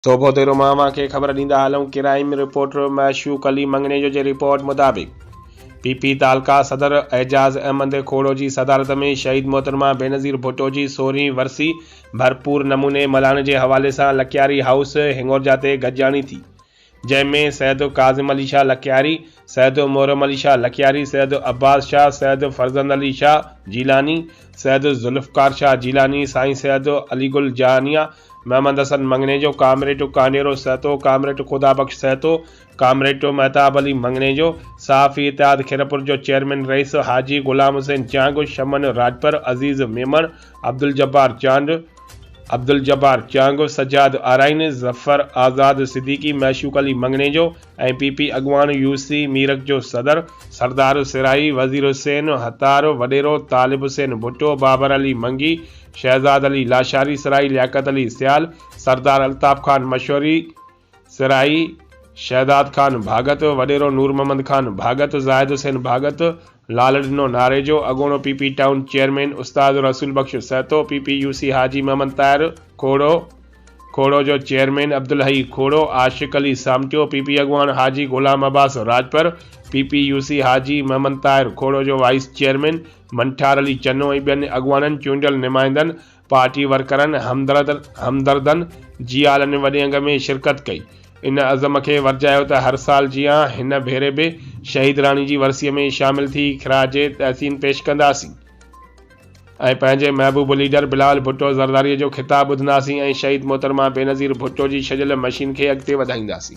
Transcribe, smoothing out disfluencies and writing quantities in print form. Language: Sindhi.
سوڀوديرو مان اوهان کي خبر ڏيندا هلون ڪرائيم رپورٽر معشوق علي مڱڻيجو جي رپورٽ مطابق پي پي تعلقه صدر اعجاز احمد کوڙو جي صدارت ۾ شهيد محترمه بينظير ڀٽو جي سورهين ورسي ڀرپور نموني ملهائڻ جي حوالي سان لڪياري هائوس هڱورجا تي گڏجاڻي ٿي جنهن ۾ سيد ڪاظم علي شاهه لڪياري، سيد محرم علي شاهه لڪياري، سيد عباس شاهه، سيد فرزند علي شاهه جيلاني، سيد ذوالفقار شاهه جيلاني، سائين سيد علي گل جهانيان، محمد حسن مڱڻيجو، ڪامريڊ ڪانيرو سهتو، ڪامريڊ خدا بخش سهتو، ڪامريڊ مهتاب علي مڱڻيجو، صحافي اتحاد خيرپور جو چيئرمين رئيس حاجي غلام حسين چانگ، شمن راڄپر، عزيز ميمڻ، عبدالجبار چانڊ، عبدالجبار چانگ، سجاد آرائين، ظفر آزاد صديقي، معشوق علي مڱڻيجو ۽ پي پي اڳواڻ يو سي ميرڪ جو صدر سردار سرائي، وزير حسين هتار، وڏيرو طالب حسين ڀٽو، بابر علي منگي، شهزاد علي لاشاري، سرائي لياقت علي سيال، سردار الطاف خان مشوري، سرائي، شهداد خان ڀاڳت، وڏيرو نور محمد خان ڀاڳت، زاهد حسين ڀاڳت، لال ڏنو ناريجو، اڳوڻو پي پي ٽائون چيئرمين استاد Rasool Bakhsh Sahito, P P U C Haji Muhammad Tahir Khuhro, Khuhro جو چيئرمين عبدالحئي کوڙو، عاشق علي سامٽيو، پي پي اڳواڻ Haji Ghulam Abbas Rajpar, P P U C Haji Muhammad Tahir Khuhro جو وائيس چيئرمين منٺار علي چنو ۽ ٻين اڳواڻن چونڊيل نمائندن پارٽي ورڪرن، همدردن، جيالن وڏي انگ ۾ شرڪت ڪئي. ان عزم کي ورجايو ته هر سال جيان هن ڀيري به شهيد راڻي جي ورسي ۾ شامل ٿي خراج تحسين پيش ڪنداسين ۽ پنهنجي محبوب ليڊر بلاول ڀٽو زرداري جو خطاب ٻڌنداسين ۽ شهيد محترمه بينظير ڀٽو جي ڇڏيل مشين کي اڳتي وڌائينداسين.